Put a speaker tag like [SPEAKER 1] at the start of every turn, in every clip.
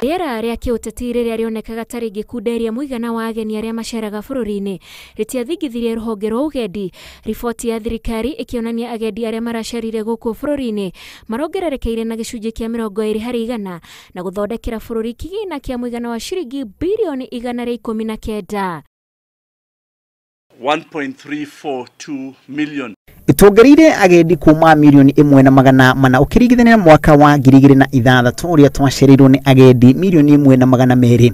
[SPEAKER 1] Rĩera rĩa kĩũteti rĩrĩa rĩonekaga ta rĩngĩkunderia mũigana wa ageni arĩa maceraga bũrũri-inĩ rĩtiathingithirie rũhonge rwa ũgendi. Riboti ya thirikari ĩkĩonania agendi arĩa maracerire gũkũ bũrũri-inĩ marongererekeire na gĩcunjĩ kĩa 20% na gũthondekera bũrũri kĩgĩna kĩa mũigana wa ciringi birioni 119.
[SPEAKER 2] 1.342 million.
[SPEAKER 3] Ituongereire agendi kuma 1,400,000 ũkĩringithania na mwaka wa 2006 ũrĩa twacereirwo nĩ agendi 1,200,000.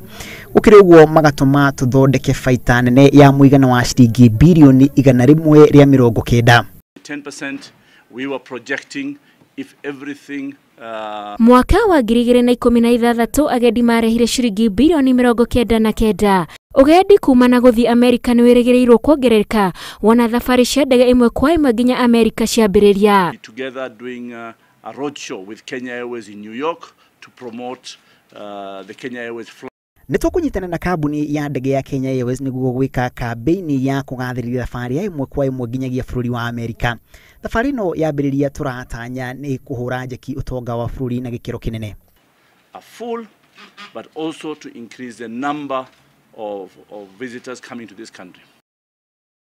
[SPEAKER 3] Gũkĩrĩ ũguo magatũma tũthondeke baita nene ya mũigana wa ciringi birioni 190.
[SPEAKER 2] 10% we were projecting if everything
[SPEAKER 1] Mwaka wa 2016 agendi marehire ciringi birioni 99. Ũgendi kuma na gũthiĩ Amerika nĩ wĩrĩgĩrĩirwo kuongerereka wona thabarĩ cia ndege ĩmwe kwa ĩmwe nginya Amerika ciambĩrĩria.
[SPEAKER 2] Together doing a road show with Kenya Airways in New York to promote the Kenya Airways flight.
[SPEAKER 3] Nĩ tũkũnyitana na kambuni ya ndege ya Kenya Airways nĩguo gwĩka kambĩini ya kũgathĩrĩria thabarĩ ya ĩmwe kwa ĩmwe nginyagia bũrũri wa Amerika. Thabarĩ ĩno yambĩrĩria tũratanya nĩ kũhũra njeki ũtonga wa bũrũri na gĩkĩro kĩnene.
[SPEAKER 2] A full, but also to increase the number of visitors coming to this country.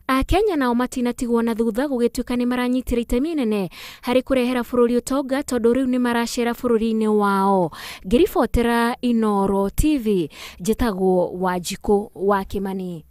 [SPEAKER 1] Akenya nao matinatigwo na thutha gũgĩtuĩka nĩ maranyitire itemi inene harĩ kũrehera bũrũri ũtonga tondũ rĩu nĩ maracera bũrũri-inĩ wao. Ngĩribotera Inooro TV, njĩtagwo Wanjikũ wa Kĩmani.